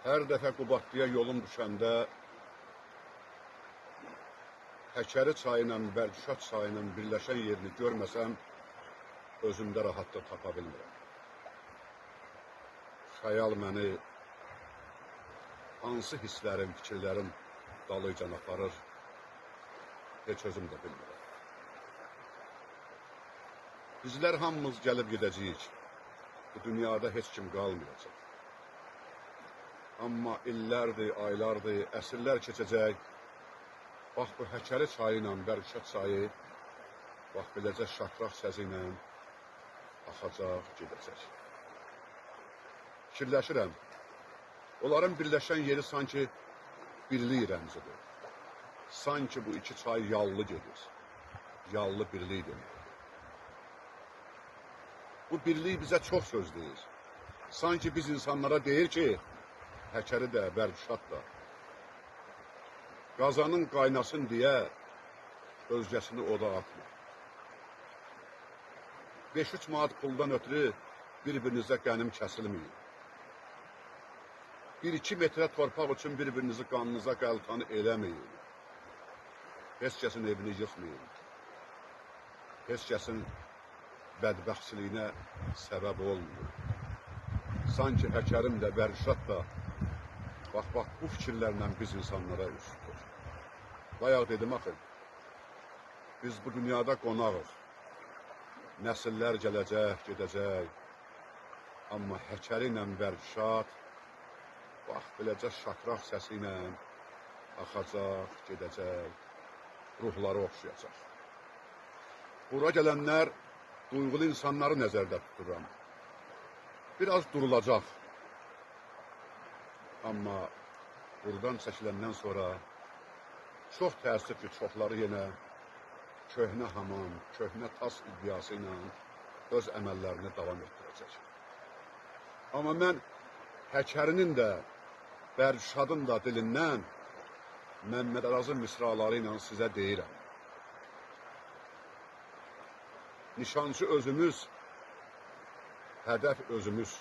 Hər dəfə Qubadlıya yolum düşəndə Həkəri çayı ilə Bərgüşad çayı ilə birləşən yerini görməsəm, özümdə rahatlıq tapa bilmirəm. Xəyal məni hansı hisslərim, fikirlərim dalıcan aparır, heç özüm də bilmirəm. Bizlər hamımız gəlib gedəcəyik. Bu dünyada heç kim qalmayacaq. Amma illərdir, aylardır, əsrlər keçəcək. Bax bu Həkəri çayı ilə Bərgüşad çayı, bax beləcə şatraq səsi ilə axacaq, gedəcək. Fikirləşirəm, onların birləşən yeri sanki birlik rəmzidir. Sanki bu iki çay yallı gedir. Yallı birlik deməkdir. Bu birlik bizə çox söz deyir. Sanki biz insanlara deyir ki, Həkəri də, Bərgüşad da qazanın qaynasın deyə özgəsini oda atma. 5-3 manat puldan ötürü bir-birinizə qənim kəsilməyin. 1-2 metrə torpaq üçün bir-birinizi qanınıza qəltanı eləməyin. Heç kəsin evini yıxmayın. Heç kəsin bədbəxtçiliyinə səbəb olmayın. Sanki Həkərim də, Bərgüşad da bax, bu fikirlərlə biz insanlara üz tutur. Bayaq dedim axı, biz bu dünyada qonağıq. Nəsillər gələcək, gedəcək. Amma Həkəri ilə Bərgüşad, bax, beləcə şatraq səsi ilə axacaq, gedəcək, ruhları oxşayacaq. Bura gələnlər duyğulu insanları nəzərdə tuturam. Biraz durulacaq. Amma buradan çəkiləndən sonra çox təəssüf ki, çoxları yenə köhnə hamam, köhnə tas iddiası ilə öz əməllərini davam etdirəcək. Amma mən Həkərinin də, Bərgüşadın da dilindən Məmməd Arazın misraları ilə sizə deyirəm. Nişancı özümüz, hədəf özümüz.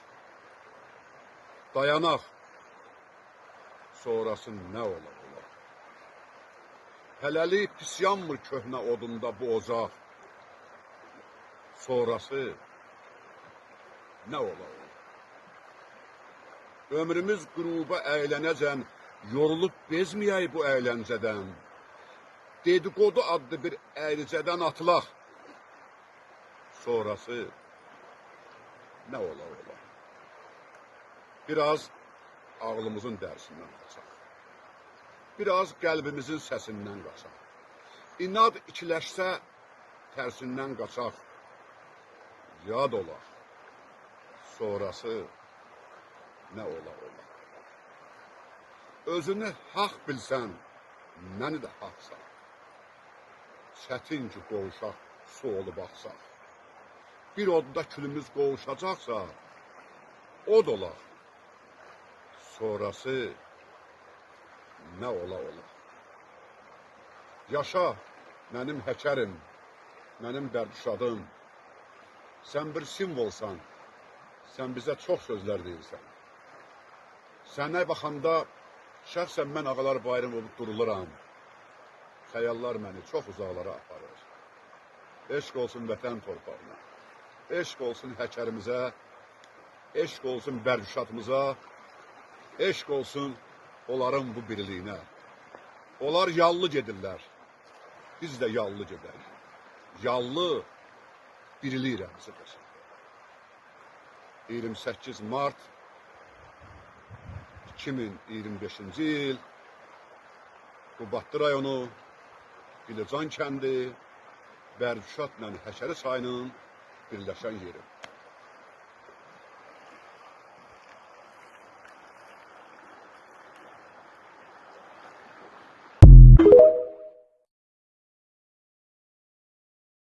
Dayanaq, sonrası nə olar olar. Hələlik pis yanmır köhnə odunda bu ocaq. Sonrası nə olar olar. Ömrümüz qüruba əylənəcən, yorulub bezməyək bu əyləncədən. Dedikodu adlı bir əyricədən atılaq. Sonrası nə olar olar. Biraz ağlımızın dərsindən qaçaq. Biraz qəlbimizin səsindən qaçaq. İnad ikiləşsə tərsindən qaçaq. Yad olaq. Sonrası nə olar olar. Özünü haqq bilsən, məni də haqq say. Çətin ki, qovuşaq, su olub axsaq. Bir odda külümüz qovuşacaqsa, od olaq. Sonrası nə ola ola. Yaşa mənim Həkərim, mənim Bərgüşadım. Sən bir simvolsan, sən bizə çox sözlər deyirsən. Sənə baxanda şəxsən mən Ağalar Bayramov duruluram. Xəyallar məni çox uzaqlara aparır. Eşq olsun vətən torpağına, eşq olsun Həkərimizə, eşq olsun Bərgüşadımıza, eşq olsun onların bu birliyinə. Onlar yallı gedirlər. Biz də yallı gedərik. Yallı birlik rəmzidir. 28 mart 2025-ci il Qubadlı rayonu Dilican kəndi Bərgüşadla Həkəri çayının birləşən yeri.